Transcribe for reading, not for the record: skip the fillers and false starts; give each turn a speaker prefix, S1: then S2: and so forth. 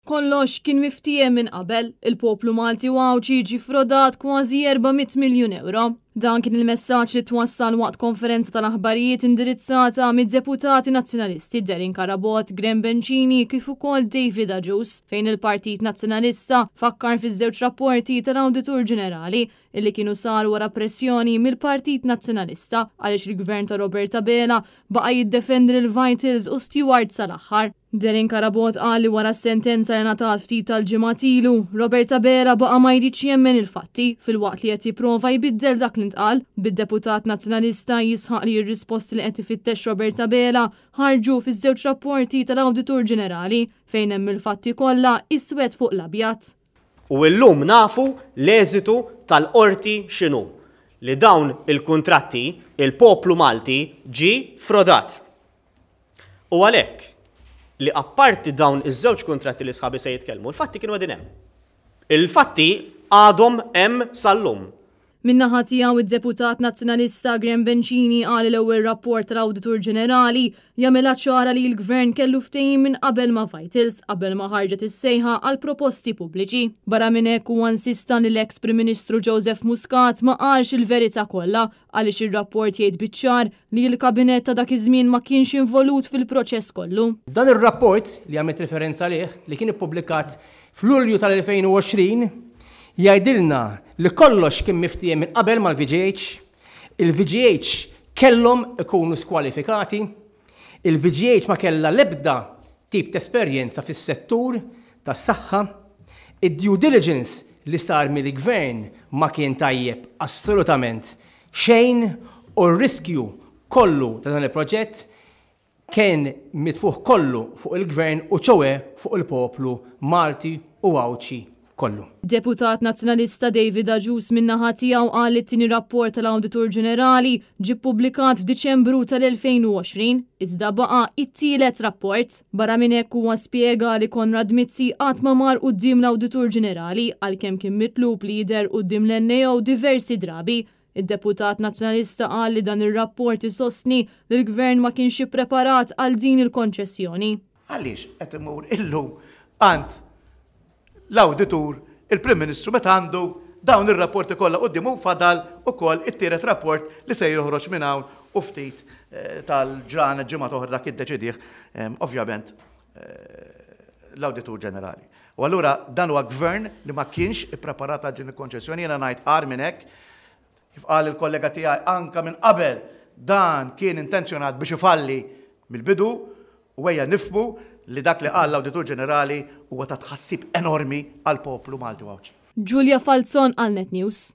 S1: Kollox kien miftiehem minn qabel, il-poplu Malti u Għawdxi ġie frodat kważi 400 miljun ewro. Dan kien il-messaġġ li twassal waqt konferenza tal-aħbarijiet indirizzata mid-deputati Nazzjonalisti Darren Carabott, Graham Bencini kif ukoll David Agius, fejn il-Partit Nazzjonalista fakkar fiż-żewġ rapporti tal-Awditur Ġenerali illi kienu saru wara pressjoni mill-Partit Nazzjonalista għaliex il-Gvern ta' Robert Abela baqa' jiddefendi lil Vitals u Steward sal-aħħar. Darren Carabott qal li wara s-sentenza li ngħatat ftit tal-ġimgħat ilu, Robert Abela baqa' ma jridx jemmen il-fatti filwaqt li qed jipprova jbiddel dak li ntqal, bid-deputat Nazzjonalista jisħaq li r-risposti li qed ifittex Robert Abela ħarġu fiż-żewġ rapporti tal-Awditur Ġenerali fejn hemm il-fatti kollha iswed fuq l-abjad.
S2: U illum nafu l-eżitu tal-Qorti x'inhu, li dawn il-kuntratti il-poplu Malti ġie frodat. U għalhekk li apparti dawn iż-żewġ kuntratti li sħabi se jitkellmu, l-fatti kienu qegħdin hemm. Il-fatti għadhom hemm sal-lum.
S1: Min-naħa tiegħu id-deputat Nazzjonalista Graham Bencini qal li l-ewwel rapport tal-Awditur Ġenerali jagħmilha ċara li l-Gvern kellu ftehim minn qabel ma' Vitals qabel ma ħarġet is-sejħa għal proposti pubbliċi. Barra minn hekk huwa insista li l-eks Prim Ministru Joseph Muscat ma qalx il-verità kollha għaliex ir-rapport jgħid biċ-ċar li l-Kabinett ta' dak iż-żmien ma kienx involut fil-proċess kollu.
S3: Dan ir-rapport, li għamilt riferenza għalih, li kien ippubblikat f'Lulju tal-2020, jgħidilna li kollox kien miftiehem minn qabel mal-VGH, il-VGH kellhom ikunu skwalifikati, il-VGH ma kellha l-ebda tip t'esperjenza fis-settur tas-saħħa, id-due diligence li sar mill-Gvern ma kien tajjeb assolutament xejn u r-riskju kollu ta' dan il-proġett kien mitfugħ kollu fuq il-Gvern u ċoe fuq il-poplu Malti u Għawdxi kollu.
S1: Deputat Nazzjonalista David Agius min-naħa tiegħu qal li t-tieni rapport tal-Awditur Ġenerali ġie ppubblikat f'Diċembru tal-2020, iżda baqa' it-tielet rapport. Barra minn hekk huwa spjega li Konrad Mizzi qatt ma mar quddiem l-Awditur Ġenerali għalkemm kien mitlub li jidher quddiem l-NAO diversi drabi. Id-deputat Nazzjonalista qal li dan ir-rapport isostni li l-Gvern ma kienx ippreparat għal din il-konċessjoni.
S4: Għaliex qed imur illum għand l-Awditur il-Prim Ministru meta għandu dawn ir-rapporti kollha quddiemu u fadal ukoll it-tielet rapport li se joħroġ minn hawn u ftit tal-ġranet, ġimgħat oħra dak jiddeċidih ovvjament l-Awditur Ġenerali. U allura dan huwa gvern li ma kienx ippreparat għal din il-konċessjoni, jiena ngħid agħar minn hekk, kif qal il-kollega tiegħi anke minn qabel dan kien intenzjonat biex ifalli mill-bidu u ejja nifhmu li dak li qal l-Awditur Ġenerali huwa ta' tħassib enormi għall-poplu Malti u Għawdxi.
S1: Julia Falzon għal Net News.